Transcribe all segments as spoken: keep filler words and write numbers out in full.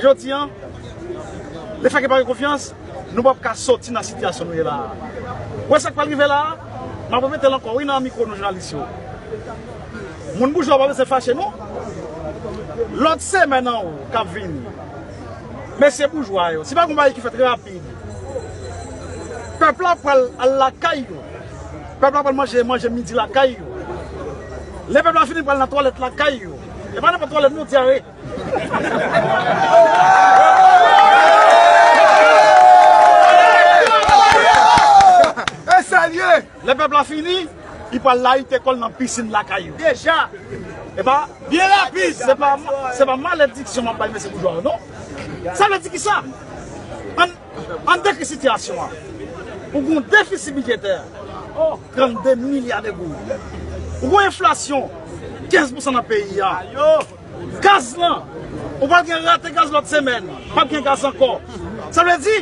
Jodi a, lefètke pa gen konfyans, nou p ap ka soti nan sitiyasyon nou ye la a. Ou wè sa k pral rive la a? M ap repete l ankò, wi, nan mikwo nou, jounalis yo. Moun boujwa pa bezwen fache, non. Lòt semèn anwo k ap vini, mesye boujwa yo, si pa gen yon bagay ki fèt rapid, pèp la pral al lakay yo. Pèp la pral manje, manje midi lakay yo. Lè pèp la fini, pral nan twalèt lakay yo. E pa nenpòt twalèt, non, dyare. E sa l ye. Lè pèp la fini, li pral layite kò l nan pisin lakay yo. Deja. E pa byen rapid. Se pa, se pa malediksyon m ap bay mesye boujwa yo, non. Sa vle di ki sa? Ann, ann dekri sitiyasyon an. Ou gen yon defisi bidjetè, oh, trannde milya de goud. Ou gen yon enflasyon kenz pousan nan peyi a. Gaz lan, ou pral gen rate gaz lòt semèn, p ap gen gaz ankò. Sa vle di,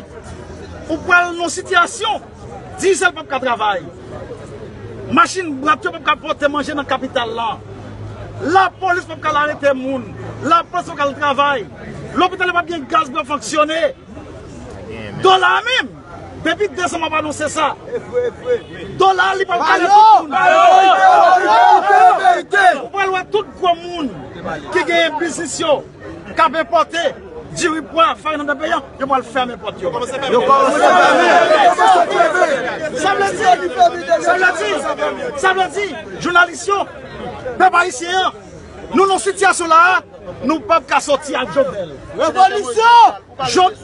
ou pral nan sitiyasyon, Digicel p ap ka travay. Machin bwat yo p ap ka pote manje nan kapital lan. Lapolis p ap ka al arete moun. Lapolis p ap ka al travay. Lopital yo p ap gen gaz pou yo fonksyone. Dola a menm, depi de zan m ap anonse sa. Dola a li p ap ka ale tout moun. Ou pral wè tout gwo moun ki genyen biznis yo k ap enpòte diri, pwa, farin anndan peyi a, yo pral fèmen pòt yo. Yo kòmanse fèmen. Sa vle di, sa vle di, sa vle di, jounalis yo, pèp ayisyen an, nou nan sitiyasyon la a, nou p ap ka soti ak Jovenel. Revolisyon! Jod-,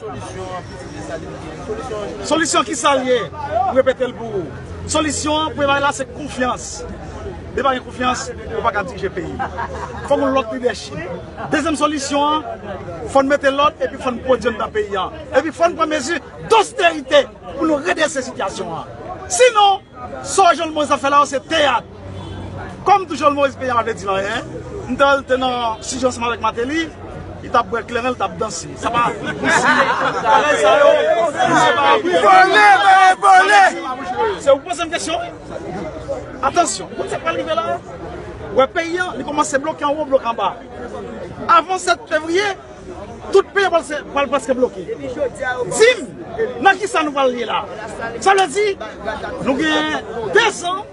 solisyon ki sa l ye? M repete l pou ou. Solisyon an, premye bagay la, se konfyans. Depi pa gen konfyans, ou pa ka dirije peyi. Fòk yon lòt lidèchip. Dezyèm solisyon an, fò n mete lòd epi fò n pwodui anndan peyi a. Epi fò n pran mezi dosterite pou nou redrese sitiyasyon an. Sinon, sa Jovenel Moïse ap fè la yo se teyat. Kòm tou Jovenel Moïse peyi a pa vle di l anyen. M te, te nan sijans ansanm avèk Martelly, li t ap bwè kleren, li t ap danse. Sa pa, bagay sa yo, se pa vole, bagay vole. Se ou poze m kesyon. Atansyon, ou konn sa k pral rive la? Ou wè peyi an, li kòmanse bloke anwo, bloke anba. Avan sèt fevriye, tout peyi pral se, pral prèske bloke. Di m, nan ki sa nou pral ye la? Sa vle di, nou gen de zan,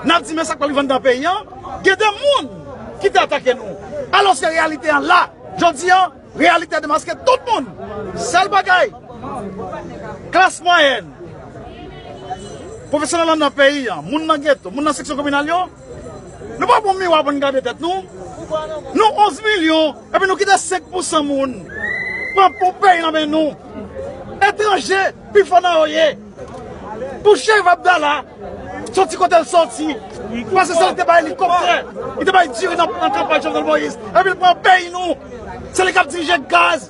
n ap di men sa k pral rive anndan peyi an, gen de moun ki te atake nou. Alòske reyalite an la, jodi an, reyalite a demaske tout moun. Sèl bagay, klas mwayèn, pwofesyonèl anndan peyi an, moun nan geto, moun nan seksyon kominal yo, nou pa pran miwa pou n gade tèt nou. Nou onz milyon, epi nou kite senk pousan moun pran pou peyi nan men nou. Etranje pi fò nan yo ye. Pou Chérif Abdallah, soti kote l soti, paske se li ki te bay elikoptè, li te bay diri nan, nan kanpay Jovenel Moïse, epi l pran peyi nou. Se li k ap dirije gaz.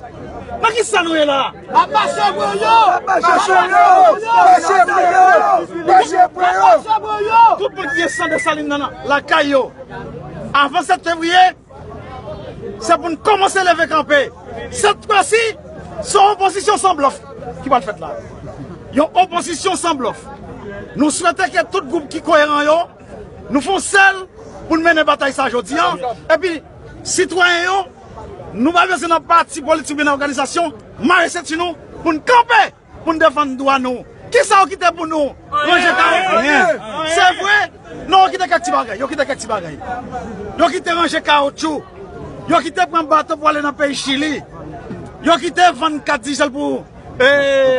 Nan ki sa nou ye la? Ap mache pou yo! Ap mache pou yo! Mache pou yo! Mache pou yo! Tout moun ki gen san Desalin nan lakay yo, avan sèt fevriye, se pou n kòmanse leve kanpe. Sèt fwa si, se yon opozisyon san blòf ki pral fèt la. Yon opozisyon san blòf. Nou swete ke tout gwoup ki koyeran yo, nou fè yon sèl pou n mennen batay sa jodi an. Epi, sitwayen yo, nou pa bezwen nan pati politik oubyen nan òganizasyon, mare senti nou pou n kanpe, pou n defann dwa nou. Kisa yo kite pou nou? Ranje kawo. Anyen. Se vre? Non, yo kite kèk ti bagay. Yo kite kèk ti bagay. Yo kite ranje kawotchou. Yo kite pran bato pou ale nan peyi Chili. Yo kite vann kat Digicel pou, e,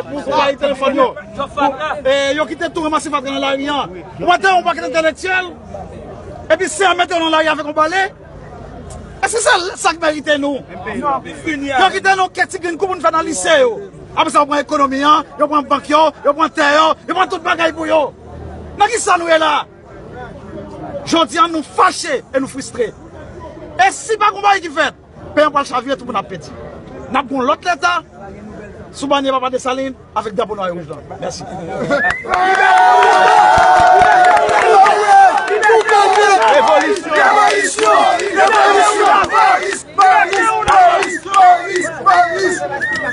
pou konpayi telefòn yo. Pou, e, yo kite tou ranmase fatra nan lari an. Ou pa te wè yon pakèt entèlektyèl, epi se an mete yo nan lari avèk yon bale? Èske se sa k merite nou? Yo kite nou kèk ti grenn kou pou n fè nan lise yo. Apre sa, yo pran ekonomi an, yo pran bank yo, yo pran tè yo, yo pran tout bagay pou yo. Nan ki sa nou ye la? Jodi an, nou fache e nou fristre. E si pa gen yon bagay ki fèt, peyi an pral chavire, tout moun ap pèdi. N ap gen yon lòt leta sou banyè Papa Desalin, avèk drapo nwa e wouj lan. Mèsi. Revolisyon! Revolisyon! Revolisyon! Maris! Maris! Maris! Maris! Maris!